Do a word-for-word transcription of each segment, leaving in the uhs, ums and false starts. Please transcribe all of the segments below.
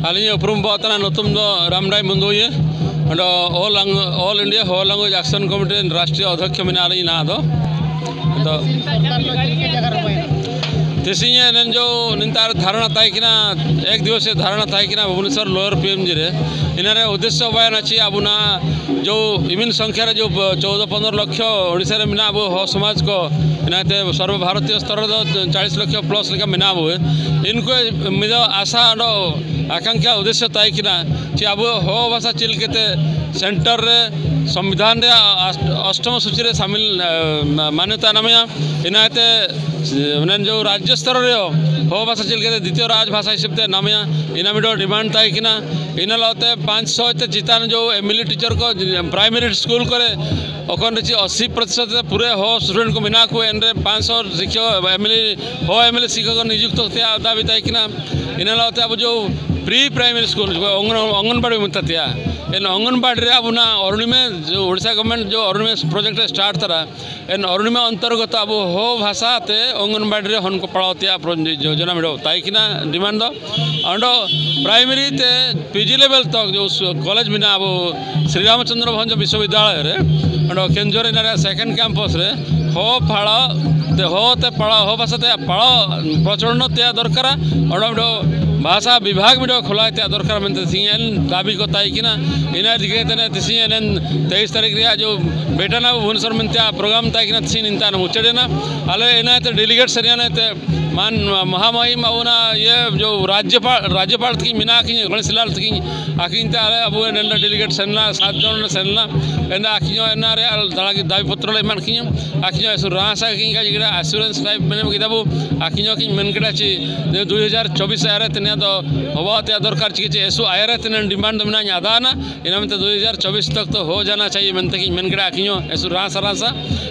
ᱟᱹᱞᱤᱧᱟᱜ ᱩᱯᱨᱩᱢ ᱵᱟᱵᱚᱫ ᱛᱮᱱᱟᱜ ᱧᱩᱛᱩᱢ ᱫᱚ ᱨᱟᱢᱨᱟᱭ ᱢᱩᱱᱫᱩᱭᱟᱹ᱾ ᱚᱸᱰᱮ All Lang-, All India Hoo Langwage Action Committee ᱨᱮᱱ ᱨᱟᱥᱴᱨᱤᱭᱚ ᱚᱫᱷᱭᱚᱠᱷᱚ ᱢᱮᱱᱟᱜ ᱞᱤᱧ ᱱᱟᱦᱟᱜ ᱫᱚ᱾ ᱟᱫᱚ ᱛᱮᱦᱮᱧ ᱮᱱᱮᱱ ᱡᱚ ᱱᱤᱛᱟᱨ ᱫᱷᱟᱨᱚᱱᱟ ᱛᱟᱦᱮᱸ ᱠᱟᱱᱟ, ᱮᱠ ᱫᱤᱵᱚᱥᱤᱭᱚ ᱫᱷᱟᱨᱚᱱᱟ ᱛᱟᱦᱮᱸ ᱠᱟᱱᱟ ᱵᱷᱩᱵᱽᱱᱮᱥᱚᱨ ᱞᱳᱭᱟᱨ ᱯᱤ ᱮᱢ ᱡᱤ ᱨᱮ᱾ ᱤᱱᱟᱹ ᱨᱮ ᱩᱫᱽᱫᱮᱥᱥᱚ ᱵᱟᱭ ᱱᱟ ᱪᱮ ᱟᱵᱚᱱᱟᱜ ᱡᱚ ᱤᱢᱤᱱ ᱥᱚᱝᱠᱷᱭᱟ ᱨᱮ ᱡᱚ ᱪᱳᱫᱚ ᱯᱚᱱᱫᱽᱨᱚ ᱞᱚᱠᱷᱭᱚ ᱳᱰᱤᱥᱟ ᱨᱮ ᱢᱮᱱᱟᱜ ᱟᱵᱚ ᱦᱚ ᱥᱚᱢᱟᱡᱽ ᱠᱚ, ᱤᱱᱟᱹᱛᱮ ᱥᱚᱨᱵᱚ ᱵᱷᱟᱨᱚᱛᱤᱭᱚ ᱥᱛᱚᱨ ᱨᱮᱫᱚ ᱪᱟᱞᱤᱥ ᱞᱚᱠᱷᱭᱚ ᱯᱞᱟᱥ ᱞᱮᱠᱟ ᱢᱮᱱᱟᱜ ᱟᱵᱚ᱾ ᱤᱱᱠᱩ ᱢᱤᱫ ᱟᱥᱟ ᱚᱸᱰᱮ ᱟᱠᱟᱝᱠᱷᱟ ᱩᱫᱽᱫᱮᱥᱥᱚ ᱛᱟᱦᱮᱸ ᱠᱟᱱᱟ ᱡᱮ ᱟᱵᱚ ᱦᱚ ᱵᱷᱟᱥᱟ ᱪᱮᱫ ᱞᱮᱠᱟᱛᱮ ᱥᱮᱱᱴᱟᱨ ᱨᱮ ᱥᱚᱝᱵᱤᱫᱷᱟᱱ ᱨᱮᱭᱟᱜ ᱟᱥ-, ᱚᱥᱴᱚᱢ ᱥᱩᱪᱤ ᱨᱮ ᱥᱟᱢᱤᱞ, ᱮ, ᱢᱟ-, ᱢᱟᱱᱭᱚᱛᱟ ᱧᱟᱢᱮᱭᱟ᱾ ᱤᱱᱟᱹᱛᱮ ᱚᱱᱟ ᱡᱚ ᱨᱟᱡᱽᱡᱚ ᱥᱛᱚᱨ ᱨᱮ ᱦᱚ ᱵᱷᱟᱥᱟ ᱪᱮᱫ ᱞᱮᱠᱟᱛᱮ ᱫᱤᱛᱤᱭᱚ ᱨᱟᱡᱽ ᱵᱷᱟᱥᱟ ᱦᱤᱥᱟᱹᱵ ᱛᱮ ᱧᱟᱢᱮᱭᱟ, ᱤᱱᱟᱹ ᱢᱤᱫᱴᱮᱱ ᱰᱤᱢᱟᱱᱰ ᱛᱟᱦᱮᱸ ᱠᱟᱱᱟ᱾ ᱤᱱᱟᱹ ᱞᱟᱦᱟᱛᱮ ᱯᱟᱸᱪᱥᱚ ᱛᱮ ᱪᱮᱛᱟᱱ ᱡᱚ ᱮᱢᱤᱞᱤ ᱴᱤᱪᱟᱨ ᱠᱚ ᱯᱨᱟᱭᱢᱟᱨᱤ ᱥᱠᱩᱞ ᱠᱚᱨᱮ ᱚᱠᱷᱚᱱ ᱨᱮ ᱪᱮᱫ ᱟᱥᱤ ᱯᱨᱚᱛᱤᱥᱚᱛ ᱛᱮ ᱯᱩᱨᱟᱹ ᱦᱚ ᱥᱴᱩᱰᱮᱱᱴ ᱠᱚ ᱢᱮᱱᱟᱜ ᱠᱚᱣᱟ, ᱮᱱᱨᱮ ᱯᱟᱸᱪᱥᱚ ᱥᱤᱠᱠᱷᱚᱠ ᱮᱢᱤᱞᱤ, ᱦᱚ ᱮᱢᱤᱞᱤ ᱥᱤᱠᱠᱷᱚᱠ ᱱᱤᱡᱩᱠᱛᱚ ᱛᱮᱭᱟᱜ ᱫᱟᱵᱤ ᱛᱟᱦᱮᱸ ᱠᱟᱱᱟ᱾ ᱤᱱᱟᱹ ᱞᱟᱦᱟᱛᱮ ᱟᱵᱚ ᱡᱚ ᱯᱨᱤ ᱯᱨᱟᱭᱢᱟᱨᱤ ᱥᱠᱩᱞ ᱚᱝᱜᱚᱱ-, ᱚᱝᱜᱚᱱᱵᱟᱲᱤ ᱢᱮᱛᱟ ᱛᱮᱭᱟ, ᱮᱱ ᱚᱝᱜᱚᱱᱵᱟᱲᱤ ᱨᱮ ᱟᱵᱚᱱᱟᱜ ᱚᱨᱩᱬᱤᱢᱟ ᱡᱚ ᱳᱰᱤᱥᱟ ᱜᱚᱵᱷᱢᱮᱱᱴ ᱡᱚ ᱚᱨᱩᱬᱤᱢᱟ ᱯᱨᱚᱡᱮᱠᱴ ᱮ ᱥᱴᱟᱨᱴ ᱛᱟᱨᱟ, ᱮᱱ ᱚᱨᱩᱬᱤᱢᱟ ᱚᱱᱛᱚᱨᱜᱚᱛᱚ ᱟᱵᱚ ᱦᱚ ᱵᱷᱟᱥᱟ ᱛᱮ ᱚᱝᱜᱚᱱᱵᱟᱲᱤ ᱨᱮ ᱦᱚᱱ ᱠᱚ ᱯᱟᱲᱦᱟᱣ ᱛᱮᱭᱟᱜ ᱯᱨᱚ-, ᱡᱚᱡᱚᱱᱟ ᱢᱮᱰᱟᱣ ᱛᱟᱭ ᱠᱤᱱᱟ ᱰᱤᱢᱟᱱᱰ ᱫᱚ᱾ ᱚᱸᱰᱮ ᱯᱨᱟᱭᱢᱟᱨᱤ ᱛᱮ ᱯᱤ ᱡᱤ ᱞᱮᱵᱮᱞ ᱛᱚᱠ ᱡᱚ ᱥ-, ᱠᱚᱞᱮᱡᱽ ᱢᱮᱱᱟᱜᱼᱟ ᱟᱵᱚ ᱥᱨᱤ ᱨᱟᱢᱪᱚᱸᱫᱽᱨᱚ ᱵᱷᱚᱸᱡᱽ ᱵᱤᱥᱥᱚᱵᱤᱫᱽᱭᱟᱞᱚᱭ ᱨᱮ, ᱚᱸᱰᱮ ᱠᱮᱱᱡᱚᱨ ᱤᱱᱟ ᱨᱮᱭᱟᱜ ᱥᱮᱠᱮᱱᱰ ᱠᱮᱢᱯᱟᱥ ᱨᱮ ᱦᱚ ᱯᱟᱲᱦᱟᱣ ᱛᱮ, ᱦᱚ ᱛᱮ ᱯᱟᱲᱦᱟᱣ, ᱦᱚ ᱵᱷᱟᱥᱟ ᱛᱮ ᱯᱟᱲᱦᱟᱣ ᱯᱨᱚᱪᱚᱞᱚᱱ ᱛᱮᱭᱟᱜ ᱫᱚᱨᱠᱟᱨᱟ᱾ ᱚᱸᱰᱮ, ᱚᱸᱰᱮ ᱵᱷᱟᱥᱟ ᱵᱤᱵᱷᱟᱜᱽ ᱢᱤᱫᱴᱮᱱ ᱠᱷᱩᱞᱟᱹᱣ ᱛᱮᱭᱟᱜ ᱫᱚᱨᱠᱟᱨ ᱢᱮᱱᱛᱮ ᱛᱮᱦᱮᱧ ᱫᱟᱵᱤ ᱠᱚ ᱛᱟᱭ ᱠᱤᱱᱟ᱾ ᱤᱱᱟᱹ ᱤᱫᱤ ᱠᱟᱛᱮ ᱛᱮᱦᱮᱧ ᱛᱮᱭᱤᱥ ᱛᱟᱹᱨᱤᱠᱷ ᱨᱮᱭᱟᱜ ᱡᱚ ᱵᱮᱴᱟᱱᱟ ᱵᱷᱩᱵᱽᱱᱮᱥᱚᱨ ᱢᱮᱱᱛᱮ ᱯᱨᱳᱜᱨᱟᱢ ᱛᱟᱦᱮᱸ ᱠᱟᱱᱟ, ᱛᱮᱦᱮᱧ ᱱᱤᱛᱟᱜ ᱢᱩᱪᱟᱹᱫ ᱮᱱᱟ᱾ ᱟᱞᱮ ᱤᱱᱟᱹᱛᱮ ᱰᱮᱞᱤᱜᱮᱴ ᱥᱮᱱ ᱮᱱᱟ ᱛᱮ ᱢᱟᱱ ᱢᱚᱦᱟᱢᱟᱦᱤᱢ ᱟᱵᱚᱱᱟᱜ ᱤᱭᱟᱹ ᱡᱚ ᱨᱟᱡᱽᱡᱚᱯᱟᱲ, ᱨᱟᱡᱽᱡᱚᱯᱟᱲ ᱛᱟᱹᱠᱤᱱ ᱢᱮᱱᱟᱜ ᱠᱤᱱ ᱜᱚᱬᱮᱥᱤᱞᱟᱞ ᱛᱟᱹᱠᱤᱱ, ᱟᱹᱠᱤᱱ ᱛᱮ ᱟᱞᱮ ᱟᱵᱚ ᱱᱚᱰᱮ ᱰᱮᱞᱤᱜᱮᱴ ᱥᱮᱱ ᱞᱮᱱᱟ, ᱥᱟᱛ ᱡᱚᱱ ᱞᱮ ᱥᱮᱱ ᱞᱮᱱᱟ᱾ ᱮᱱᱫᱟ ᱟᱹᱠᱤᱱ ᱦᱚᱸ ᱮᱱᱟ ᱨᱮ ᱟᱨ ᱫᱟᱲᱟ ᱜᱮ ᱫᱟᱵᱤ ᱯᱚᱛᱨᱚ ᱞᱮ ᱮᱢᱟᱫ ᱠᱤᱱᱟ᱾ ᱟᱹᱠᱤᱱ ᱦᱚᱸ ᱮᱥᱩᱨ ᱨᱟᱦᱟ ᱥᱟ ᱠᱤᱱ ᱠᱟ ᱡᱤᱜᱲᱟ ᱟᱥᱩᱨᱮᱱᱥ ᱴᱟᱭᱤᱯ ᱢᱮᱱᱮ ᱠᱮᱫᱟ ᱵᱚ᱾ ᱟᱹᱠᱤᱱ ᱦᱚᱸ ᱠᱤᱱ ᱢᱮᱱ ᱠᱮᱫᱟ ᱪᱮ ᱡᱮ ᱫᱩ ᱦᱟᱡᱟᱨ ᱪᱚᱵᱵᱤᱥ ᱟᱭᱟᱨᱮ ᱛᱮᱱᱮ ᱫᱚ ᱦᱚᱵᱟ ᱛᱮ ᱫᱚᱨᱠᱟᱨ ᱪᱤᱠᱤ ᱪᱮ ᱮᱥᱩ ᱟᱭᱟᱨᱮ ᱛᱮᱱᱮ ᱰᱤᱢᱟᱱᱰ ᱫᱚ ᱢᱮᱱᱟᱜ ᱟᱫᱟ ᱱᱟ᱾ ᱤᱱᱟᱹ ᱢᱮᱱᱛᱮ ᱫᱩ ᱦᱟᱡᱟᱨ ᱪᱚᱵᱵᱤᱥ ᱛᱚᱠ ᱛᱚ ᱦᱳ ᱡᱟᱱᱟ ᱪᱟᱦᱤᱭᱮ ᱢᱮᱱᱛᱮ ᱠᱤᱱ ᱢᱮᱱ ᱠᱮᱫᱟ ᱟᱹᱠᱤᱱ ᱦᱚᱸ ᱮᱥᱩᱨ ᱨᱟᱦᱟ ᱥᱟᱨᱟ ᱥᱟ᱾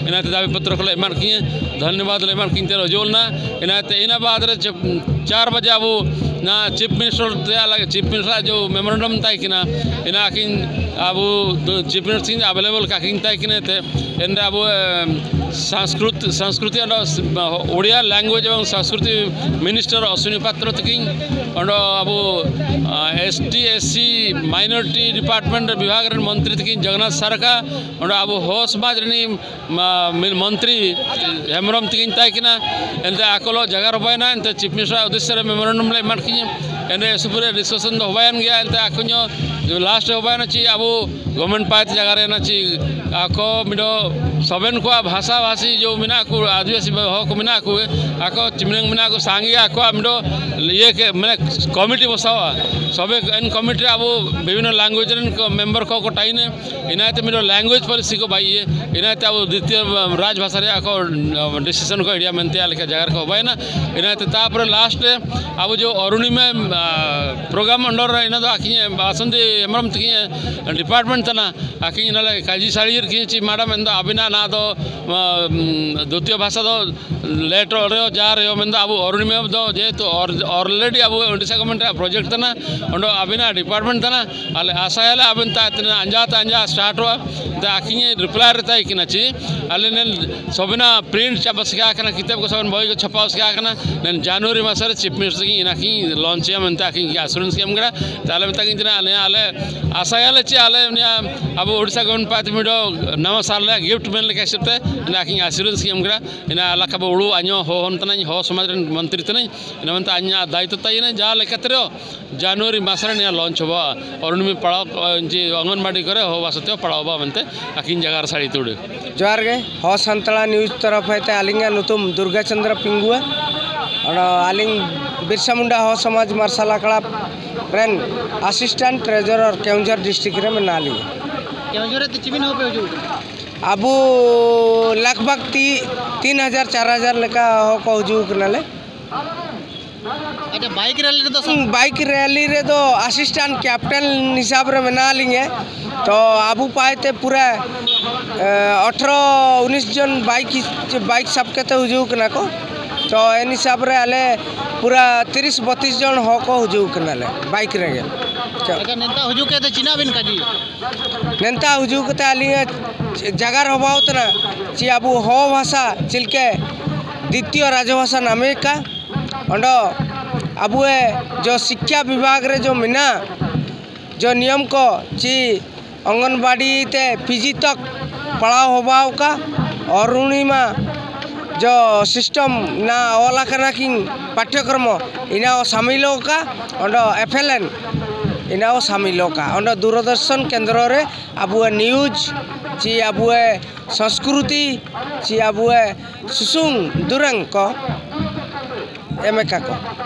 ᱤᱱᱟᱹᱛᱮ ᱫᱟᱵᱤ ᱯᱚᱛᱨᱚ ᱠᱚᱞᱮ ᱮᱢᱟᱫ ᱠᱤᱱᱟ, ᱫᱷᱚᱱᱭᱚᱵᱟᱫ ᱞᱮ ᱮᱢᱟᱫ ᱠᱤᱱ ᱛᱮ ᱨᱚᱡᱚᱞ ᱱᱟ᱾ ᱤᱱᱟᱹᱛᱮ ᱤᱱᱟᱹ ᱵᱟᱫ ᱨᱮ ᱪᱮ ᱪᱟᱨ ᱵᱟᱡᱮ ᱟᱵᱚ ᱱᱟ ᱪᱤᱯ ᱢᱤᱱᱤᱥᱴᱟᱨ ᱛᱮᱭᱟᱜ ᱞᱟᱹᱜᱤᱫ, ᱪᱤᱯ ᱢᱤᱱᱤᱥᱴᱟᱨ ᱡᱚ ᱢᱮᱢᱳᱨᱮᱱᱰᱟᱢ ᱛᱟᱦᱮᱸ ᱠᱟᱱᱟ, ᱤᱱᱟ ᱟᱹᱠᱤᱱ ᱟᱵᱚ ᱫᱚ ᱪᱤᱯ ᱢᱤᱱᱤᱥᱴᱟᱨ ᱥᱤᱝ ᱮᱵᱮᱞᱮᱵᱚᱞ ᱠᱟᱹᱠᱤᱱ ᱛᱟᱦᱮᱸ ᱠᱟᱱᱟ ᱛᱮ, ᱮᱱᱨᱮ ᱟᱵᱚ, ᱮᱢ, ᱥᱚᱝᱥᱠᱨᱤᱛ ᱥᱚᱝᱥᱠᱨᱤᱛᱤ ᱚᱸᱰᱮ ᱳᱰᱤᱭᱟ ᱞᱮᱝᱜᱩᱭᱮᱡᱽ ᱮᱵᱚᱝ ᱥᱚᱝᱥᱠᱨᱤᱛᱤ ᱢᱤᱱᱤᱥᱴᱟᱨ ᱚᱥᱣᱤᱱᱤ ᱯᱟᱛᱨᱚ ᱛᱟᱹᱠᱤᱱ ᱚᱸᱰᱮ ᱟᱵᱚ S T S C minority department ᱵᱤᱵᱷᱟᱜᱽ ᱨᱮᱱ ᱢᱚᱱᱛᱨᱤ ᱛᱟᱹᱠᱤᱱ ᱡᱚᱜᱚᱱᱱᱟᱛᱷ ᱥᱟᱨᱠᱟ ᱚᱸᱰᱮ ᱟᱵᱚ ᱦᱚᱲ ᱥᱚᱢᱟᱡᱽ ᱨᱤᱱᱤᱡ ᱢᱟ-, ᱢᱤ-, ᱢᱚᱱᱛᱨᱤ ᱦᱮᱢᱵᱨᱚᱢ ᱛᱟᱹᱠᱤᱱ ᱛᱟᱦᱮᱸ ᱠᱟᱱᱟ᱾ ᱮᱱᱛᱮ ᱟᱠᱚ ᱞᱚ ᱡᱟᱜᱟᱨ ᱦᱚᱸ ᱵᱟᱭᱱᱟ, ᱮᱱᱛᱮ ᱪᱤᱯ ᱢᱤᱱᱤᱥᱴᱟᱨ ᱩᱫᱽᱫᱮᱥᱥᱚ ᱨᱮ ᱢᱮᱢᱳᱨᱮᱱᱰᱟᱢ ᱞᱮ ᱮᱢᱟᱫ ᱠᱤᱱᱟ᱾ ᱮᱱᱮ ᱥᱩᱯᱩᱨ ᱨᱮ ᱰᱤᱥᱠᱟᱥᱚᱱ ᱫᱚ ᱦᱚᱸ ᱵᱟᱭᱟᱱ ᱜᱮᱭᱟ᱾ ᱮᱱᱛᱮ ᱟᱠᱚ ᱧᱚᱜ ᱞᱟᱥᱴ ᱨᱮ ᱦᱚᱸ ᱵᱟᱭᱱᱟ ᱪᱮᱫ ᱟᱵᱚ ᱜᱚᱵᱷᱚᱨᱱᱢᱮᱱᱴ ᱯᱟᱭᱮᱛᱮ ᱡᱟᱭᱜᱟ ᱨᱮ ᱱᱟ ᱪᱮᱫ ᱟᱠᱚ ᱢᱤᱫᱚ ᱥᱚᱵᱮᱱ ᱠᱚᱣᱟᱜ ᱵᱷᱟᱥᱟ ᱵᱷᱟᱥᱤ ᱡᱚ ᱢᱮᱱᱟᱜ ᱠᱚ, ᱟᱹᱫᱤᱵᱟᱹᱥᱤ ᱦᱚᱲ ᱠᱚ ᱢᱮᱱᱟᱜ ᱠᱚ, ᱟᱠᱚ ᱪᱤᱢᱱᱟᱝ ᱢᱮᱱᱟᱜ ᱠᱚ, ᱥᱟᱸᱜᱮ ᱟᱠᱚᱣᱟᱜ ᱢᱤᱫᱚ ᱤᱭᱟᱹ ᱠᱮ ᱢᱟᱱᱮ ᱠᱚᱢᱤᱴᱤ ᱵᱚᱥᱟᱣᱟ᱾ ᱥᱚᱵᱮ ᱮᱱ ᱠᱚᱢᱤᱴᱤ ᱨᱮ ᱟᱵᱚ ᱵᱤᱵᱷᱤᱱᱱᱚ ᱞᱮᱝᱜᱩᱭᱮᱡᱽ ᱨᱮᱱ ᱠᱚ ᱢᱮᱢᱵᱟᱨ ᱠᱚ ᱠᱚ ᱴᱟᱭᱤᱱᱟ᱾ ᱤᱱᱟᱹᱛᱮ ᱢᱤᱫᱚ ᱞᱮᱝᱜᱩᱭᱮᱡᱽ ᱯᱚᱞᱤᱥᱤ ᱠᱚ ᱵᱟᱭ ᱤᱭᱟᱹ, ᱤᱱᱟᱹᱛᱮ ᱟᱵᱚ ᱫᱤᱛᱤᱭᱚ ᱨᱟᱡᱽ ᱵᱷᱟᱥᱟ ᱨᱮᱭᱟᱜ ᱠᱚ ᱰᱤᱥᱤᱥᱚᱱ ᱠᱚ ᱤᱭᱟᱹ ᱢᱮᱱᱛᱮ ᱟᱞᱮ ᱞᱮᱠᱟ ᱡᱟᱭᱜᱟ ᱨᱮᱠᱚ ᱦᱚᱵᱟᱭᱮᱱᱟ᱾ ᱤᱱᱟᱹᱛᱮ ᱛᱟᱯᱚᱨᱮ ᱞᱟᱥᱴ ᱨᱮ ᱟᱵᱚ ᱡᱮ ᱚᱨᱩᱬᱤᱢᱟ ᱯᱨᱳᱜᱨᱟᱢ ᱚᱱᱰᱚᱨ ᱨᱮ ᱤᱱᱟᱹ ᱫᱚ ᱟᱹᱠᱤᱱ ᱵᱟᱥᱚᱱᱛᱤ ᱦᱮᱢᱵᱨᱚᱢ ᱛᱟᱹᱠᱤᱱ ᱰᱤᱯᱟᱨᱴᱢᱮᱱᱴ ᱛᱟᱱᱟ᱾ ᱟᱹᱠᱤᱱ ᱤᱱᱟᱹ ᱞᱮ ᱠᱟᱹᱡᱤ ᱥᱟᱹᱲᱤᱭᱟᱹᱨ ᱠᱤᱱ ᱪᱮᱫ ᱢᱮᱰᱟᱢ ᱮᱱ ᱫᱚ ᱟᱹᱵᱤᱱᱟᱜ ᱱᱟ ᱫᱚ ᱫᱩᱛᱤᱭᱚ ᱵᱷᱟᱥᱟ ᱫᱚ ᱞᱮᱴ ᱨᱮᱦᱚᱸ ᱡᱟ ᱨᱮᱦᱚᱸ ᱢᱮᱱᱫᱚ ᱟᱵᱚ ᱚᱨᱩᱬᱤᱢᱟ ᱫᱚ ᱡᱮᱦᱮᱛᱩ ᱚᱨ-, ᱚᱞᱨᱮᱰᱤ ᱟᱵᱚ ᱳᱰᱤᱥᱟ ᱜᱚᱵᱷᱚᱨᱱᱢᱮᱱᱴ ᱨᱮᱭᱟᱜ ᱯᱨᱚᱡᱮᱠᱴ ᱠᱟᱱᱟ, ᱚᱸᱰᱮ ᱟᱵᱤᱱᱟᱜ ᱰᱤᱯᱟᱨᱴᱢᱮᱱᱴ ᱠᱟᱱᱟ᱾ ᱟᱞᱮ ᱟᱥᱟᱭᱟᱞᱮ ᱟᱵᱮᱱ ᱛᱟ ᱛᱤᱱᱟᱹᱜ ᱟᱸᱡᱟ ᱛᱟ ᱟᱸᱡᱟ ᱥᱴᱟᱨᱴᱚᱜᱼᱟ᱾ ᱛᱟ ᱟᱹᱠᱤᱱ ᱨᱤᱯᱞᱟᱭ ᱨᱮ ᱛᱟᱭ ᱠᱟᱱᱟ ᱪᱮ ᱟᱞᱮ ᱱᱮᱱ ᱥᱚᱵᱮᱱᱟ ᱯᱨᱤᱱᱴ ᱪᱟᱵᱟ ᱥᱮᱠᱟ ᱠᱟᱱᱟ, ᱠᱤᱛᱟᱹᱵ ᱠᱚ ᱥᱚᱵᱮᱱ ᱵᱳᱭ ᱠᱚ ᱪᱷᱟᱯᱟᱣ ᱥᱮᱠᱟ ᱠᱟᱱᱟ᱾ ᱱᱮᱱ ᱡᱟᱱᱩᱣᱟᱨᱤ ᱢᱟᱥ ᱨᱮ ᱪᱤᱯ ᱢᱤᱱᱤᱥᱴᱟᱨ ᱠᱤᱱ ᱤᱱᱟ ᱠᱤᱱ ᱞᱚᱱᱪ ᱮᱭᱟ ᱢᱮᱱᱛᱮ ᱟᱹᱠᱤᱱ ᱠᱤᱱ ᱟᱥᱩᱨᱮᱱᱥ ᱠᱤᱱ ᱮᱢ ᱠᱟᱱᱟ᱾ ᱛᱟ ᱟᱞᱮ ᱢᱮᱛᱟ ᱠᱤᱱ ᱠᱟᱱᱟ ᱟᱞᱮ, ᱟᱞᱮ ᱟᱥᱟᱭᱟᱞᱮ ᱪᱮ ᱟᱞᱮ ᱩᱱᱤᱭᱟᱜ ᱟᱵᱚ ᱳᱰᱤᱥᱟ ᱜᱚᱵᱷᱚᱨᱱᱢᱮᱱᱴ ᱯᱟᱦᱴᱟ ᱢᱤᱫᱴᱮᱱ ᱱᱟᱣᱟ ᱥᱟᱞ ᱨᱮᱭᱟᱜ ᱜᱤᱯᱷᱴ ᱢᱮᱱ ᱞᱮᱠᱟ ᱦᱤᱥᱟᱹᱵ ᱛᱮ ᱤᱱᱟ ᱟᱹᱠᱤᱱ ᱟᱥᱩᱨᱮᱱᱥ ᱠᱤᱱ ᱮᱢ ᱠᱟᱱᱟ᱾ ᱤᱱᱟ ᱟᱞᱟᱠᱟ ᱵᱚ ᱩᱲᱩ ᱟᱧᱚ ᱦᱚ ᱦᱚᱱ ᱛᱟᱱᱟᱧ ᱦᱚ ᱥᱚᱢᱟᱡᱽ ᱨᱮᱱ ᱢᱚᱱᱛᱨᱤ ᱛᱟᱱᱟᱧ᱾ ᱤᱱᱟ ᱢᱮᱱᱛᱮ ᱟᱧᱟ ᱫᱟᱭᱤᱛᱛᱚ ᱛᱟᱭ ᱤᱱᱟ ᱡᱟ ᱞᱮᱠᱟᱛᱮ ᱨᱮᱦᱚᱸ ᱡᱟᱱᱩᱣᱟᱨᱤ ᱢᱟᱥ ᱨᱮ ᱱᱤᱭᱟᱹ ᱞᱚᱱᱪ ᱦᱚᱵᱚᱜᱼᱟ᱾ ᱚᱨᱩᱬᱤᱢᱟ ᱯᱟᱲᱟᱣ, ᱡᱮ ᱚᱝᱜᱚᱱᱵᱟᱲᱤ ᱠᱚᱨᱮ ᱦᱚᱵᱟ ᱥᱟᱛᱮ ᱯᱟᱲᱟᱣ ᱦᱚᱵᱚᱜᱼᱟ ᱢᱮᱱᱛᱮ ᱟᱹᱠᱤᱱ ᱡᱟᱭᱜᱟ ᱨᱮ ᱥᱟᱹᱲᱤ ᱛᱩᱲᱤ᱾ ᱡᱚᱦᱟᱨ ᱜᱮ, ᱦᱚ ᱥᱟᱱᱛᱟᱲᱟ ᱱᱤᱭᱩᱡᱽ ᱛᱚᱨᱚᱯ ᱦᱚᱭᱛᱮ ᱟᱹᱞᱤᱧᱟᱜ ᱧᱩᱛᱩᱢ ᱫᱩᱨᱜᱟ ᱪᱚᱸᱫᱽᱨᱚ ᱯᱤᱝᱜᱩᱣᱟ᱾ ᱚᱱᱟ ᱟᱹᱞᱤᱧ ᱵᱤᱨᱥᱟ ᱢᱩᱱᱰᱟ ᱦᱚ ᱥᱚᱢᱟᱡᱽ ᱢᱟᱨᱥᱟᱞ ᱟᱠᱷᱲᱟ ᱨᱮᱱ ᱟᱥᱤᱥᱴᱮᱱᱴ ᱴᱨᱮᱡᱚᱨᱟᱨ ᱠᱮᱣᱚᱱᱡᱷᱚᱨ ᱰᱤᱥᱴᱨᱤᱠᱴ ᱨᱮ ᱢᱮᱱᱟᱜ ᱞᱤᱧᱟ᱾ ᱠᱮᱣᱚᱱᱡᱷᱚᱨ ᱨᱮ ᱛᱤ ᱪᱤᱢᱤᱱ ᱦᱚᱸ ᱯᱮ ᱦᱤᱡᱩᱜ ᱠᱟᱱᱟ? ᱟᱵᱚ ᱞᱟᱜᱽ ᱵᱷᱟᱜᱽ ᱛᱤ-, ᱛᱤᱱ ᱦᱟᱡᱟᱨ ᱪᱟᱨ ᱦᱟᱡᱟᱨ ᱞᱮᱠᱟ ᱦᱚ ᱠᱚ ᱦᱤᱡᱩᱜ ᱠᱟᱱᱟᱞᱮ᱾ ᱟᱪᱪᱷᱟ, ᱵᱟᱭᱤᱠ ᱨᱮᱞᱤ ᱨᱮᱫᱚ ᱥᱟᱵ ᱵᱟᱭᱤᱠ ᱨᱮᱞᱤ ᱨᱮᱫᱚ ᱟᱥᱤᱥᱴᱮᱱᱴ ᱠᱮᱯᱴᱮᱱ ᱦᱤᱥᱟᱵ ᱨᱮ ᱢᱮᱱᱟᱜ ᱞᱤᱧᱟᱹ᱾ ᱛᱚ ᱟᱵᱚ ᱯᱟᱭᱛᱮ ᱯᱩᱨᱟᱹ, ᱮ, ᱟᱴᱷᱨᱚ ᱩᱱᱤᱥ ᱡᱚᱱ ᱵᱟᱭᱤᱠ, ᱵᱟᱭᱤᱠ ᱥᱟᱵ ᱠᱟᱛᱮ ᱦᱤᱡᱩᱜ ᱠᱟᱱᱟ ᱠᱚ᱾ ᱛᱚ ᱮᱱ ᱦᱤᱥᱟᱹᱵ ᱨᱮ ᱟᱞᱮ ᱯᱩᱨᱟᱹ ᱛᱤᱨᱤᱥ ᱵᱚᱛᱤᱥ ᱡᱚᱱ ᱦᱚᱲ ᱠᱚ ᱦᱤᱡᱩᱜ ᱠᱟᱱᱟᱞᱮ ᱵᱟᱭᱤᱠ ᱨᱮᱜᱮ᱾ ᱟᱪᱪᱷᱟ, ᱱᱮᱣᱛᱟ ᱦᱤᱡᱩᱜ ᱠᱟᱛᱮ ᱪᱤᱱᱟ ᱵᱤᱱ ᱠᱟᱡᱤ? ᱱᱮᱣᱛᱟ ᱦᱤᱡᱩᱜ ᱠᱟᱛᱮ ᱟᱹᱞᱤᱧᱟᱜ ᱡᱟᱜᱟᱨ ᱦᱚᱵᱟᱣ ᱛᱟᱱᱟ ᱪᱮ ᱟᱵᱚ ᱦᱚ ᱵᱷᱟᱥᱟ ᱪᱮᱫ ᱞᱮᱠᱟ ᱫᱤᱛᱤᱭᱚ ᱨᱟᱡᱽᱵᱷᱟᱥᱟ ᱱᱟᱢᱮ ᱠᱟ ᱚᱸᱰᱮ ᱟᱵᱚ ᱡᱚ ᱥᱤᱠᱠᱷᱟ ᱵᱤᱵᱷᱟᱜᱽ ᱨᱮ ᱡᱚ ᱢᱮᱱᱟᱜ ᱡᱚ ᱱᱤᱭᱚᱢ ᱠᱚ ᱪᱮ ᱚᱝᱜᱚᱱᱵᱟᱲᱤ ᱛᱮ ᱯᱤᱡᱤ ᱛᱚᱠ ᱯᱟᱲᱦᱟᱣ ᱦᱚᱵᱟᱣ ᱠᱟ ᱚᱨᱩᱬᱤᱢᱟ ᱡᱚ ᱥᱤᱥᱴᱚᱢ ᱱᱟ ᱚᱞ ᱟᱠᱟᱱᱟ ᱠᱤᱱ ᱯᱟᱴᱷᱭᱚᱠᱨᱚᱢᱚ ᱤᱱᱟᱹ ᱥᱟᱢᱤᱞᱚ ᱠᱟ ᱚᱸᱰᱮ ᱮᱯᱷᱮᱞᱮᱱ ᱤᱱᱟᱹ ᱥᱟᱢᱤᱞᱚ ᱠᱟ ᱚᱸᱰᱮ ᱫᱩᱨᱚᱫᱚᱨᱥᱚᱱ ᱠᱮᱱᱫᱨᱚ ᱨᱮ ᱟᱵᱚᱣᱟᱜ ᱱᱤᱭᱩᱡᱽ ᱪᱮ ᱟᱵᱚᱣᱟᱜ ᱥᱚᱸᱥᱠᱨᱩᱛᱤ ᱪᱮ ᱟᱵᱚᱣᱟᱜ ᱥᱩᱥᱩᱝ ᱫᱩᱨᱟᱝ ᱠᱚ ᱮᱢ ᱟᱠᱟ ᱠᱚ᱾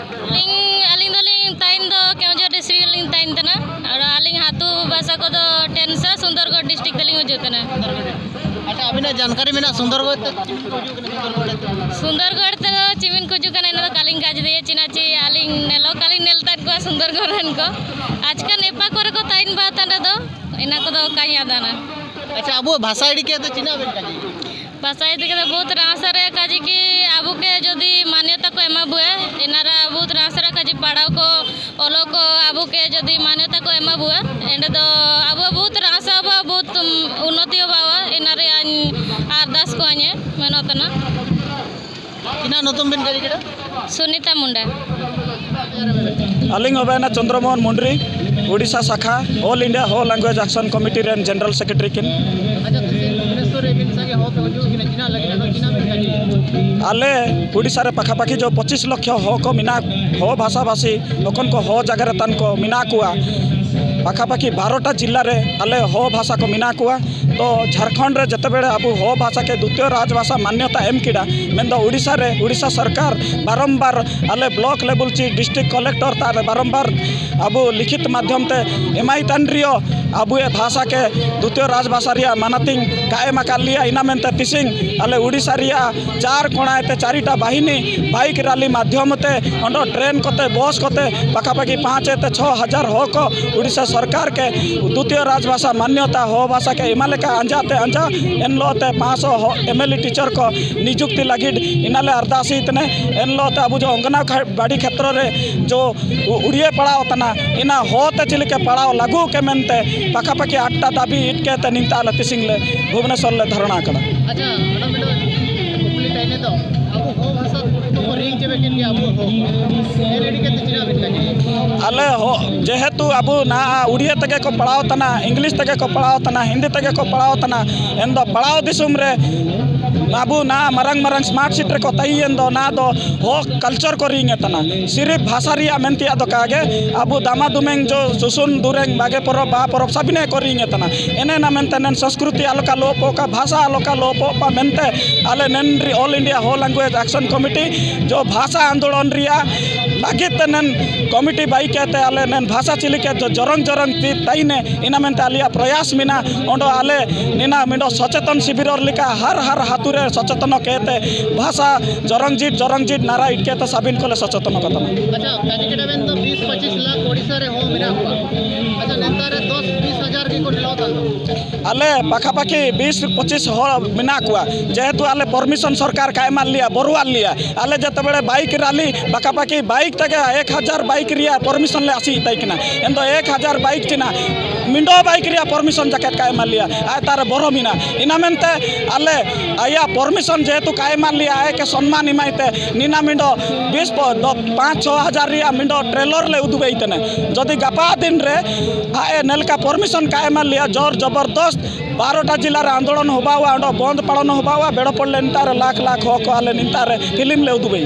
ᱟᱹᱞᱤᱧ, ᱟᱹᱞᱤᱧ ᱫᱚᱞᱤᱧ ᱛᱟᱦᱮᱱ ᱫᱚ ᱠᱮᱣᱚᱱᱡᱷᱚᱨ ᱰᱤᱥᱴᱨᱤᱠᱴ ᱨᱮᱞᱤᱧ ᱛᱟᱦᱮᱱ ᱠᱟᱱᱟ᱾ ᱟᱨ ᱟᱹᱞᱤᱧ ᱟᱹᱛᱩ ᱵᱷᱟᱥᱟ ᱠᱚᱫᱚ ᱴᱮᱱᱥᱟ ᱥᱩᱱᱫᱚᱨᱜᱚᱲ ᱰᱤᱥᱴᱨᱤᱠᱴ ᱛᱮᱞᱤᱧ ᱦᱤᱡᱩᱜ ᱠᱟᱱᱟ᱾ ᱟᱪᱪᱷᱟ, ᱟᱹᱵᱤᱱᱟᱜ ᱡᱟᱱᱠᱟᱨᱤ ᱢᱮᱱᱟᱜᱼᱟ ᱥᱩᱱᱫᱚᱨᱜᱚᱲ ᱛᱮ ᱪᱮᱫ ᱠᱚ ᱦᱤᱡᱩᱜ ᱠᱟᱱᱟ ᱥᱩᱱᱫᱚᱨᱜᱚᱲ ᱛᱮ? ᱥᱩᱱᱫᱚᱨᱜᱚᱲ ᱛᱮᱫᱚ ᱪᱮᱫ ᱵᱤᱱ ᱠᱷᱚᱡᱚᱜ ᱠᱟᱱᱟ, ᱤᱱᱟᱹ ᱫᱚ ᱠᱟᱹᱞᱤᱧ ᱠᱟᱡᱽ ᱫᱮᱭᱟ ᱪᱮᱫᱟᱜ ᱪᱮ ᱟᱹᱞᱤᱧ ᱱᱮᱞᱚ ᱠᱟᱹᱞᱤᱧ ᱧᱮᱞ ᱛᱟᱦᱮᱸᱫ ᱠᱚᱣᱟ ᱥᱩᱱᱫᱚᱨᱜᱚᱲ ᱨᱮᱱ ᱠᱚ᱾ ᱟᱪᱠᱟ ᱱᱮᱯᱟ ᱠᱚᱨᱮ ᱠᱚ ᱛᱟᱦᱮᱱ ᱵᱟ ᱛᱟᱸᱰᱮ ᱫᱚ, ᱤᱱᱟᱹ ᱠᱚᱫᱚ ᱚᱠᱟᱧ ᱟᱫᱟᱱᱟ᱾ ᱟᱪᱪᱷᱟ, ᱟᱵᱚ ᱵᱷᱟᱥᱟ ᱤᱫᱤ ᱠᱟᱛᱮ ᱪᱮᱫ ᱵᱮᱱ ᱠᱟᱡᱮ? ᱵᱷᱟᱥᱟ ᱤᱫᱤ ᱠᱟᱛᱮ ᱵᱚᱦᱩᱛ ᱨᱟᱥᱟ ᱨᱮ ᱠᱟᱡᱮ ᱠᱤ ᱟᱵᱚ ᱠᱮ ᱡᱩᱫᱤ ᱢᱟᱱᱭᱚᱛᱟ ᱠᱚ ᱮᱢᱟ ᱵᱚᱭᱟ, ᱮᱱᱟᱨᱟ ᱵᱚᱦᱩᱛ ᱨᱟᱥᱟ ᱨᱮ ᱠᱟᱡᱮ ᱯᱟᱲᱦᱟᱣ ᱠᱚ, ᱚᱞᱚᱜ ᱠᱚ ᱟᱵᱚ ᱠᱮ ᱡᱩᱫᱤ ᱢᱟᱱᱭᱚᱛᱟ ᱠᱚ ᱮᱢᱟ ᱵᱚᱭᱟ, ᱮᱸᱰᱮ ᱫᱚ ᱟᱵᱚ ᱵᱚᱦᱩᱛ ᱨᱟᱥᱟ ᱵᱟ ᱵᱚᱦᱩᱛ ᱩᱱᱱᱚᱛᱤ ᱦᱚᱵᱟᱣᱟ, ᱮᱱᱟ ᱨᱮᱭᱟᱜ ᱟᱨᱫᱟᱥ ᱠᱚ ᱟᱧᱮ ᱢᱮᱱᱚᱜ ᱛᱟᱱᱟ᱾ ᱛᱤᱱᱟᱹᱜ ᱧᱩᱛᱩᱢ ᱵᱤᱱ ᱠᱟᱡᱮ ᱠᱮᱫᱟ? ᱥᱩᱱᱤᱛᱟ ᱢᱩᱱᱰᱟ᱾ ᱟᱹᱞᱤᱧ ᱚᱵᱮᱱᱟ ᱪᱚᱱᱫᱨᱚᱢᱳᱦᱚᱱ ᱢᱩᱱᱰᱨᱤ, ᱳᱰᱤᱥᱟ ᱥᱟᱠᱷᱟ, All India Ho Language Action Committee ᱨᱮᱱ ᱡᱮᱱᱟᱨᱮᱞ ᱥᱮᱠᱨᱮᱴᱟᱨᱤ ᱠᱤᱱ᱾ ᱟᱪᱪᱷᱟ, ᱛᱮᱦᱮᱧ ᱵᱷᱩᱵᱽᱱᱮᱥᱣᱚᱨ ᱨᱮ ᱟᱹᱵᱤᱱ ᱥᱟᱸᱜᱮ ᱦᱚᱲ ᱠᱚ ᱦᱤᱡᱩᱜ ᱠᱟᱱᱟ, ᱪᱤᱱᱟ ᱞᱟᱹᱜᱤᱫ ᱟᱫᱚ ᱪᱤᱱᱟ ᱵᱤᱱ ᱠᱟᱡᱮ? ᱟᱞᱮ ᱳᱰᱤᱥᱟ ᱨᱮ ᱯᱟᱠᱷᱟ ᱯᱟᱠᱷᱤ ᱡᱚ ᱯᱚᱸᱪᱤᱥ ᱞᱚᱠᱷᱚ ᱦᱚ ᱠᱚ ᱢᱮᱱᱟᱜ, ᱦᱚ ᱵᱷᱟᱥᱟ ᱵᱷᱟᱥᱤ ᱦᱚᱯᱚᱱ ᱠᱚ ᱦᱚ ᱡᱟᱭᱜᱟ ᱨᱮ ᱛᱟᱱ ᱠᱚ ᱢᱮᱱᱟᱜ ᱠᱚᱣᱟ᱾ ᱯᱟᱠᱷᱟ ᱯᱟᱠᱷᱤ ᱵᱟᱨᱚᱴᱟ ᱡᱤᱞᱟ ᱨᱮ ᱟᱞᱮ ᱦᱚ ᱵᱷᱟᱥᱟ ᱠᱚ ᱢᱮᱱᱟᱜ ᱠᱚᱣᱟ᱾ ᱛᱚ ᱡᱷᱟᱲᱠᱷᱚᱸᱰ ᱨᱮ ᱡᱮᱛᱮ ᱵᱮᱲᱮ ᱟᱵᱚ ᱦᱚ ᱵᱷᱟᱥᱟ ᱠᱮ ᱫᱩᱛᱤᱭᱚ ᱨᱟᱡᱽ ᱵᱷᱟᱥᱟ ᱢᱟᱱᱭᱚᱛᱟ ᱮᱢ ᱠᱮᱫᱟ, ᱢᱮᱱᱫᱚ ᱳᱰᱤᱥᱟ ᱨᱮ ᱳᱰᱤᱥᱟ ᱥᱚᱨᱠᱟᱨ ᱵᱟᱨᱚᱢᱵᱟᱨ ᱟᱞᱮ ᱵᱞᱚᱠ ᱞᱮᱵᱮᱞ ᱪᱮ ᱰᱤᱥᱴᱨᱤᱠᱴ ᱠᱚᱞᱮᱠᱴᱚᱨ ᱛᱟᱨ ᱨᱮ ᱵᱟᱨᱚᱢᱵᱟᱨ ᱟᱵᱚ ᱞᱤᱠᱷᱤᱛ ᱢᱟᱫᱽᱫᱷᱚᱢ ᱛᱮ ᱮᱢᱟᱭ ᱛᱟᱱ ᱨᱮᱭᱚ ᱟᱵᱚᱭᱟᱜ ᱵᱷᱟᱥᱟ ᱠᱮ ᱫᱩᱛᱤᱭᱚ ᱨᱟᱡᱽ ᱵᱷᱟᱥᱟ ᱨᱮᱭᱟᱜ ᱢᱟᱱᱟᱛᱤᱧ ᱠᱟᱭᱮᱢ ᱟᱠᱟᱫ ᱞᱮᱭᱟ᱾ ᱤᱱᱟ ᱢᱮᱱᱛᱮ ᱛᱤᱥᱤᱝ ᱟᱞᱮ ᱳᱰᱤᱥᱟ ᱨᱮᱭᱟᱜ ᱪᱟᱨ ᱠᱚᱬᱟᱭ ᱛᱮ ᱪᱟᱨᱤᱴᱟ ᱵᱟᱦᱤᱱᱤ ᱵᱟᱭᱤᱠ ᱨᱟᱞᱤ ᱢᱟᱫᱽᱫᱷᱚᱢ ᱛᱮ ᱚᱸᱰᱮ ᱴᱨᱮᱱ ᱠᱚᱛᱮ ᱵᱚᱥ ᱠᱚᱛᱮ ᱯᱟᱠᱷᱟ ᱯᱟᱠᱷᱤ ᱯᱟᱸᱪ ᱛᱮ ᱪᱷᱚ ᱦᱟᱡᱟᱨ ᱦᱚ ᱠᱚ ᱳᱰᱤᱥᱟ ᱥᱚᱨᱠᱟᱨ ᱠᱮ ᱫᱩᱛᱤᱭᱚ ᱨᱟᱡᱽ ᱵᱷᱟᱥᱟ ᱢᱟᱱᱭᱚᱛᱟ ᱦᱚ ᱵᱷᱟᱥᱟ ᱠᱮ ᱮᱢᱟ ᱞᱮ ᱟᱸᱡᱟ ᱛᱮ ᱟᱸᱡᱟ ᱮᱱ ᱦᱤᱞᱳᱜ ᱛᱮ ᱯᱟᱸᱪᱥᱚ ᱦᱚ-, ᱮᱢ ᱮᱞ ᱮ ᱴᱤᱪᱟᱨ ᱠᱚ ᱱᱤᱡᱩᱠᱛᱤ ᱞᱟᱹᱜᱤᱫ ᱤᱱᱟᱹᱞᱮ ᱟᱨᱫᱟᱥᱤ ᱛᱮᱱᱮ᱾ ᱮᱱ ᱦᱤᱞᱳᱜ ᱛᱮ ᱟᱵᱚ ᱡᱚ ᱚᱝᱜᱚᱱᱟᱵᱟᱲᱤ ᱠᱷᱮᱛᱨᱚ ᱨᱮ ᱡᱚ ᱩ-, ᱩᱲᱤᱭᱟᱹ ᱯᱟᱲᱟᱣ ᱛᱟᱱᱟ, ᱤᱱᱟ ᱦᱚ ᱛᱮ ᱪᱮᱫ ᱞᱮᱠᱟ ᱯᱟᱲᱟᱣ ᱞᱟᱹᱜᱩ ᱠᱮ ᱢᱮᱱᱛᱮ ᱯᱟᱠᱷᱟ ᱯᱟᱠᱷᱤ ᱟᱴᱴᱟ ᱫᱟᱹᱵᱤ ᱤᱴᱠᱮ ᱛᱮ ᱱᱤᱛᱟ ᱟᱞᱮ ᱛᱤᱥᱤᱝ ᱞᱮ ᱵᱷᱩᱵᱽᱱᱮᱥᱚᱨ ᱞᱮ ᱫᱷᱟᱨᱚᱱᱟ ᱠᱟᱱᱟ᱾ ᱟᱪᱪᱷᱟ, ᱚᱱᱟ ᱢᱤᱫᱴᱟᱝ ᱠᱩᱠᱞᱤ ᱛᱟᱦᱮᱸ ᱫᱚ, ᱟᱵᱚ ᱦᱚ ᱵᱷᱟᱥᱟ ᱫᱚᱠᱚ ᱨᱤᱝ ᱪᱟᱵᱟ ᱠᱮᱫ ᱜᱮᱭᱟ ᱟᱵᱚ ᱦᱚ᱾ ᱮᱱ ᱤᱫᱤ ᱠᱟᱛᱮ ᱪᱮᱫᱟᱜ ᱵᱮᱱ ᱞᱟᱹᱭᱟ? ᱟᱞᱮ ᱦᱚ-, ᱡᱮᱦᱮᱛᱩ ᱟᱵᱚ ᱱᱟ ᱩᱲᱤᱭᱟᱹ ᱛᱮᱜᱮ ᱠᱚ ᱯᱟᱲᱦᱟᱣ ᱛᱟᱱᱟ, ᱤᱝᱞᱤᱥ ᱛᱮᱜᱮ ᱠᱚ ᱯᱟᱲᱦᱟᱣ ᱛᱟᱱᱟ, ᱦᱤᱱᱫᱤ ᱛᱮᱜᱮ ᱠᱚ ᱯᱟᱲᱦᱟᱣ ᱛᱟᱱᱟ, ᱮᱱ ᱫᱚ ᱯᱟᱲᱦᱟᱣ ᱫᱤᱥᱚᱢ ᱨᱮ ᱟᱵᱚ ᱱᱟ ᱢᱟᱨᱟᱝ ᱢᱟᱨᱟᱝ smart seat ᱨᱮᱠᱚ ᱛᱟᱦᱮᱸᱭᱮᱱ ᱫᱚ ᱱᱟ ᱫᱚ ᱦᱚ culture ᱠᱚ ᱨᱤᱝ ᱮ ᱛᱟᱱᱟ᱾ ᱥᱤᱨᱤᱯ ᱵᱷᱟᱥᱟ ᱨᱮᱭᱟᱜ ᱢᱮᱱ ᱛᱮᱭᱟᱜ ᱫᱚ ᱠᱟᱜᱮ ᱟᱵᱚ ᱫᱟᱢᱟ ᱫᱩᱢᱮᱝ ᱡᱚ ᱥᱩᱥᱩᱱ ᱫᱩᱨᱮᱝ ᱵᱟᱜᱮ ᱯᱚᱨᱚᱵᱽ ᱵᱟ ᱯᱚᱨᱚᱵᱽ ᱥᱟᱵᱤᱱᱮ ᱠᱚ ᱨᱤᱝ ᱮ ᱛᱟᱱᱟ᱾ ᱮᱱᱮ ᱱᱟ ᱢᱮᱱᱛᱮ ᱱᱮᱱ ᱥᱚᱸᱥᱠᱨᱤᱛᱤ ᱟᱞᱚᱠᱟ ᱞᱳᱯᱚᱜ ᱠᱟ, ᱵᱷᱟᱥᱟ ᱟᱞᱚᱠᱟ ᱞᱳᱯᱚᱜ ᱯᱟ ᱢᱮᱱᱛᱮ ᱟᱞᱮ ᱱᱮᱱ ᱨᱤ All India Ho Language Action Committee ᱡᱚ ᱵᱷᱟᱥᱟ ᱟᱱᱫᱳᱞᱚᱱ ᱨᱮᱭᱟᱜ ᱞᱟᱹᱜᱤᱫ ᱛᱮ ᱱᱮᱱ committee ᱵᱟᱭ ᱠᱮᱛᱮ ᱟᱞᱮ ᱱᱮᱱ ᱵᱷᱟᱥᱟ ᱪᱤᱞᱤ ᱠᱮ ᱡᱚ ᱡᱚᱨᱚᱝ ᱡᱚᱨᱚᱝ ᱛᱤ ᱛᱟᱭᱱᱮ ᱤᱱᱟ ᱢᱮᱱᱛᱮ ᱟᱞᱮᱭᱟᱜ ᱯᱨᱚᱭᱟᱥ ᱢᱮᱱᱟᱜ᱾ ᱚᱸᱰᱮ ᱟᱞᱮ ᱱᱤᱱᱟ ᱢᱤᱰᱚ ᱥᱚᱪᱮᱛᱚᱱ ᱥᱤᱵᱤᱨ ᱞᱮᱠᱟ ᱦᱟᱨ ᱦᱟᱨ ᱦᱟᱛᱩ ᱨᱮ ᱥᱚᱪᱮᱛᱚᱱ ᱠᱮᱛᱮ ᱵᱷᱟᱥᱟ ᱡᱚᱨᱚᱝ ᱡᱤᱴ ᱡᱚᱨᱚᱝ ᱡᱤᱴ ᱱᱟᱨᱟ ᱤᱴᱠᱮ ᱛᱮ ᱥᱟᱵᱤᱱ ᱠᱚᱞᱮ ᱥᱚᱪᱮᱛᱚᱱ ᱠᱟᱛᱟᱢᱟ᱾ ᱟᱪᱪᱷᱟ, ᱠᱟᱡᱤ ᱠᱮᱰᱟ ᱵᱮᱱ ᱫᱚ ᱵᱤᱥ ᱯᱚᱸᱪᱤᱥ ᱞᱟᱠᱷ ᱳᱰᱤᱥᱟ ᱨᱮ ᱦᱚᱲ ᱢᱮᱱᱟᱜ ᱠᱚᱣᱟ᱾ ᱟᱪᱪᱷᱟ, ᱱᱮᱛᱟᱨ ᱨᱮ ᱫᱚᱥ ᱵᱤᱥ ᱦᱟᱡᱟᱨ ᱜᱮᱠᱚ ᱰᱷᱮᱞᱟᱣ ᱠᱟᱱ ᱫᱚ᱾ ᱟᱞᱮ ᱯᱟᱠᱷᱟ ᱯᱟᱠᱷᱤ ᱵᱤᱥ ᱯᱚᱸᱪᱤᱥ ᱦᱚᱲ ᱢᱮᱱᱟᱜ ᱠᱚᱣᱟ, ᱡᱮᱦᱮᱛᱩ ᱟᱞᱮ permission ᱥᱚᱨᱠᱟᱨ ᱠᱟᱭ ᱮᱢᱟᱫ ᱞᱮᱭᱟ, ᱵᱚᱨᱩᱣᱟᱫ ᱞᱮᱭᱟ᱾ ᱟᱞᱮ ᱡᱮᱛᱮ ᱵᱮᱲᱮ bike rally ᱯᱟᱠᱷᱟ ᱯᱟᱠᱷᱤ bike ᱛᱮᱜᱮ ᱮᱠ ᱦᱟᱡᱟᱨ bike ᱨᱮᱭᱟᱜ permission ᱞᱮ ᱟᱥᱤ ᱤᱛᱟᱹᱭ ᱠᱟᱱᱟ᱾ ᱮᱱ ᱫᱚ ᱮᱠ ᱦᱟᱡᱟᱨ bike ᱪᱤᱱᱟ ᱢᱤᱰᱚ bike ᱨᱮᱭᱟᱜ permission ᱡᱟᱠᱮᱛ ᱠᱟᱭ ᱮᱢᱟᱫ ᱞᱮᱭᱟ᱾ ᱟᱭ ᱛᱟᱨᱮ ᱵᱚᱨᱚ ᱢᱮᱱᱟᱜ᱾ ᱤᱱᱟ ᱢᱮᱱᱛᱮ ᱟᱞᱮ ᱟᱭᱟᱜ permission ᱡᱮᱦᱮᱛᱩ ᱠᱟᱭ ᱮᱢᱟᱫ ᱞᱮᱭᱟ, ᱟᱭ ᱠᱮ ᱥᱚᱱᱢᱟᱱ ᱮᱢᱟᱭ ᱛᱮ ᱱᱤᱱᱟ ᱢᱤᱰᱚ ᱵᱤᱥ ᱯᱚ-, ᱫᱚ ᱯᱟᱸᱪ ᱪᱷᱚ ᱦᱟᱡᱟᱨ ᱨᱮᱭᱟᱜ ᱢᱤᱰᱚ trailer ᱞᱮ ᱩᱫᱩᱜᱟᱭ ᱛᱮᱱᱮ᱾ ᱡᱚᱫᱤ ᱜᱟᱯᱟ ᱫᱤᱱ ᱨᱮ ᱟᱭ ᱱᱮᱞᱠᱟ permission ᱠᱟᱭ ᱮᱢᱟᱫ ᱞᱮᱭᱟ, ᱡᱳᱨ ᱡᱚᱵᱚᱨᱫᱚᱥᱛ ᱵᱟᱨᱚᱴᱟ ᱡᱤᱞᱟ ᱨᱮ ᱟᱱᱫᱳᱞᱚᱱ ᱦᱚᱵᱟᱣᱟ, ᱚᱸᱰᱮ ᱵᱚᱱᱫ ᱯᱟᱲᱚᱱ ᱦᱚᱵᱟᱣᱟ, ᱵᱮᱲᱚ ᱯᱚᱲ ᱞᱮ ᱱᱤᱛᱟᱨ ᱨᱮ ᱞᱟᱠᱷ ᱞᱟᱠᱷ ᱦᱚᱲ ᱠᱚ ᱟᱞᱮ ᱱᱤᱛᱟᱨ ᱨᱮ film ᱞᱮ ᱩᱫᱩᱜᱟᱭ᱾